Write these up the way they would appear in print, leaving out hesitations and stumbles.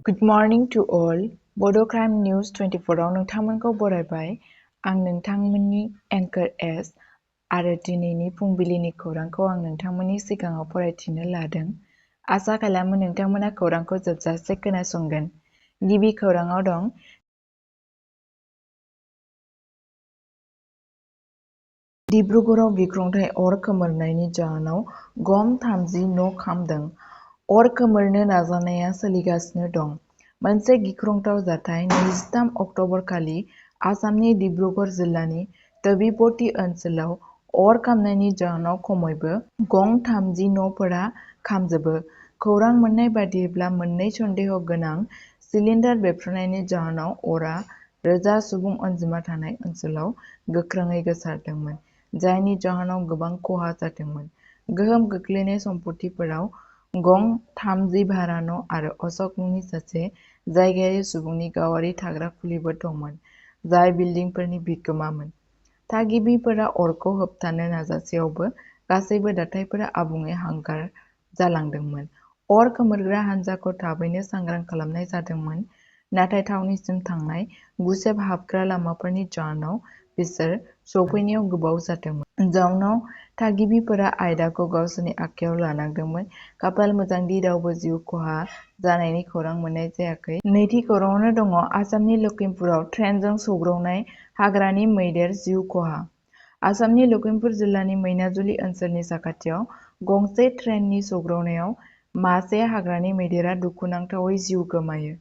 Good morning to all. Bodo Crime News 24 आव नोंथांमोनखौ बरायबाय। आं नोंथांमोननि एंकर एस आरो दिनैनि फुंबिलिनि खौरांखौ आं नोंथांमोननि सिगाङाव फरायथिनो लादों। आसा खालामो नोंथांमोना खौरांखौ जोबजासे खोनासंगोन। गिबि खौराङाव दं डिब्रुगड़आव गिख्रंथाव अर खोमोरनायनि जाहोनाव गं 30 न' खामदों। अर खोमोरनो नाजानाया सोलिगासिनो दं। मोनसे गिख्रंथाव जाथाय 23 अक्ट'बर खालि आसामनि डिब्रुगड़ जिल्लानि तबिपति ओनसोलाव अर खामनायनि जाहोनाव खमैबो गं 30 न'फोरा खामजोबो। खौरां मोन्नाय बादिब्ला मोननै सन्देह गोनां सिलिन्डार बेरफ्रुनायनि जाहोनाव अरा रोजा सुबुं अनजिमा थानाय ओनसोलाव गोख्रोङै गोसारदोंमोन, जायनि जाहोनाव गोबां खहा जादोंमोन। गोहोम गोग्लैनाय सम्पथिफोराव गं 30 भारा न' आरो अश'क मुंनि सासे जायगायारि सुबुंनि गावारि थाग्रा खुलिबो दंमोन, जाय बिल्डिंफोरनि बिगोमामोन। थागिबिफोरा अरखौ होबथानो नाजासेयावबो गासैबो दाथायफोरा आबुङै हांगार जालांदोंमोन। अर खोमोरग्रा हान्जाखौ थाबैनो सांग्रां खालामनाय जादोंमोन, नाथाय थावनिसिम थांनाय गुसेब हाबग्रा लामाफोरनि जाहोनाव बिसोर सौफैनायाव गोबाव जादोंमोन। जाउनाव थागिबिफोरा आयदाखौ गावसोरनि आखायाव लानांदोंमोन। खाफाल मोजां दि रावबो जिउ खहा जानायनि खौरां मोन्नाय जायाखै। नैथि खौराङाव दङ आसामनि लखिमपुराव ट्रेनजों सौग्रावनाय हाग्रानि मैदेर जिउ खहा। आसामनि लखिमपुर जिल्लानि मैनाजुलि ओनसोलनि साखाथियाव गंसे ट्रेननि सौग्रावनायाव मासे हाग्रानि मैदेरा दुखुनांथावै जिउ गोमायो।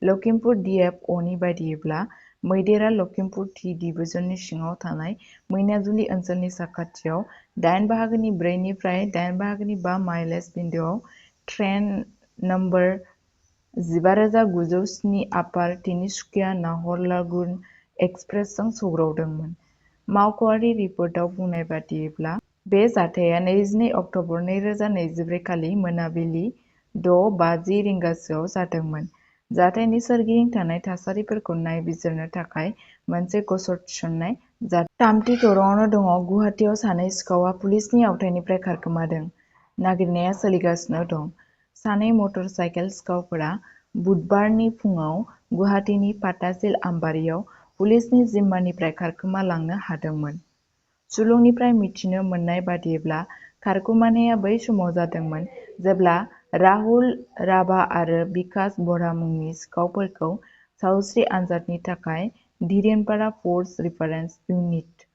लखिमपुर DFOनि बायदिब्ला, मैदेरा लखिमपुर टि डिभिजननि सिङाव थानाय मैनाजुलि ओनसोलनि साखाथियाव 8/4 निफ्राय 8/5 माइलेज बिन्दोआव ट्रेन नम्बर 15907 आपार तिनिसुकिया नाहरलागुन एक्सप्रेसजों सौग्रावदोंमोन। मावख'आरि रिपर्टआव बुंनाय बादिब्ला, बे जाथाया 22 अक्ट'बर 2024 खालि मोनाबिलि 6:50 रिंगासोआव जादोंमोन। जाथायनि सोरगिदिं थानाय थासारिफोरखौ नायबिजिरनो थाखाय मोनसे गसर थिसननाय जादों। थामथि खौराङाव दङ गुवाहाटीआव सानै सिखावआ पुलिसनि आवथानिफ्राय खारखोमादों। नागिरनाया सोलिगासिनो दं। सानै मटर साइकेल सिखावफोरा बुधबारनि फुंआव गुवाहाटीनि पाटासिल आम्बारियाव पुलिसनि जिम्मानिफ्राय खारखोमालांनो हादोंमोन। सुलुंनिफ्राय मिथिनो मोननाय बादिब्ला, खारखोमानाया बै समाव जादोंमोन जेब्ला राहुल राभा आरो बिकास बरा मुंनि सिखावफोरखौ सावस्रि आनजादनि थाखाय धीरेनपारा फर्स रिफारेन्स इउनिट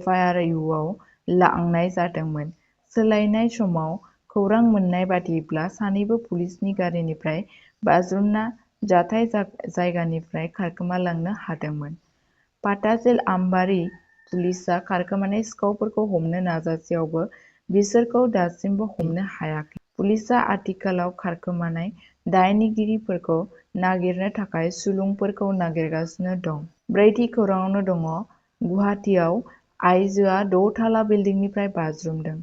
(FIRU) आव लांनाय जादोंमोन। सोलायनाय समाव खौरां मोन्नाय बादिब्ला सानैबो पुलिसनि गारिनिफ्राय बाज्रुमना जाथाय जायगानिफ्राय खारखोमालांनो हादोंमोन। पाटासिल आम्बारि पुलिसआ खारखोमानाय सिखावफोरखौ हमनो नाजासेयावबो बिसोरखौ दासिमबो हमनो हायाखै। पुलिसआ आथिखालाव खारखोमानाय दायनिगिरिफोरखौ नागिरनो थाखाय सुलुंफोरखौ नागिरगासिनो दं। ब्रैथि खौराङाव दङ गुवाहाटीआव आइजोआ 6 थाला बिल्डिंनिफ्राय बाज्रुमदों।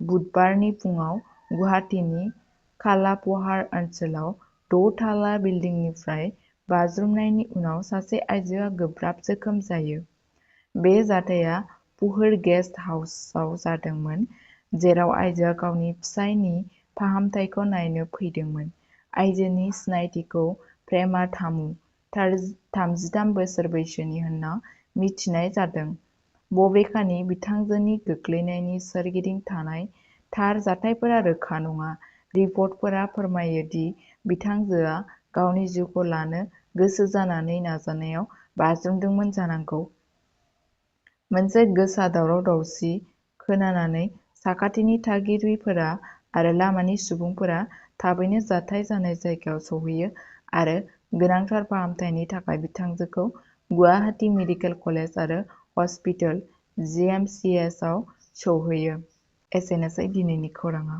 बुधबारनि फुंआव गुवाहाटीनि खालापहार ओनसोलाव 6 थाला बिल्डिंनिफ्राय बाज्रुमनायनि उनाव सासे आइजोआ गोब्राब जोखोम जायो। बे जाथाया पुहर गेस्ट हाउसआव जादोंमोन, जेराव आइजोआ गावनि फिसायनि फाहामथायखौ नायनो फैदोंमोन। आइजोनि सिनायथिखौ प्रेमा थामु, 33 बोसोर बैसोनि होनना मिथिनाय जादों। बबेखानि, बिथांजोनि गोग्लैनायनि सोरगिदिं थानाय थार जाथायफोरा रोखा नङा। रिपर्टफोरा फोरमायो दि बिथांजोआ गावनि जिउखौ लानो गोसो जानानै नाजानायाव बाज्रुमदोंमोन जानांगौ। मोनसे गोसा दावराव-दावसि खोनानानै साखाथिनि थागिरिफोरा आरो लामानि सुबुंफोरा थाबैनो जाथाय जानाय जायगायाव सौहैयो आरो गोनांथार फाहामथायनि थाखाय बिथांजोखौ गुवाहाटी मेडिकेल कलेज आरो हस्पिटाल (GMCH) आव सौहैयो। एसेनोसै दिनैनि खौराङा।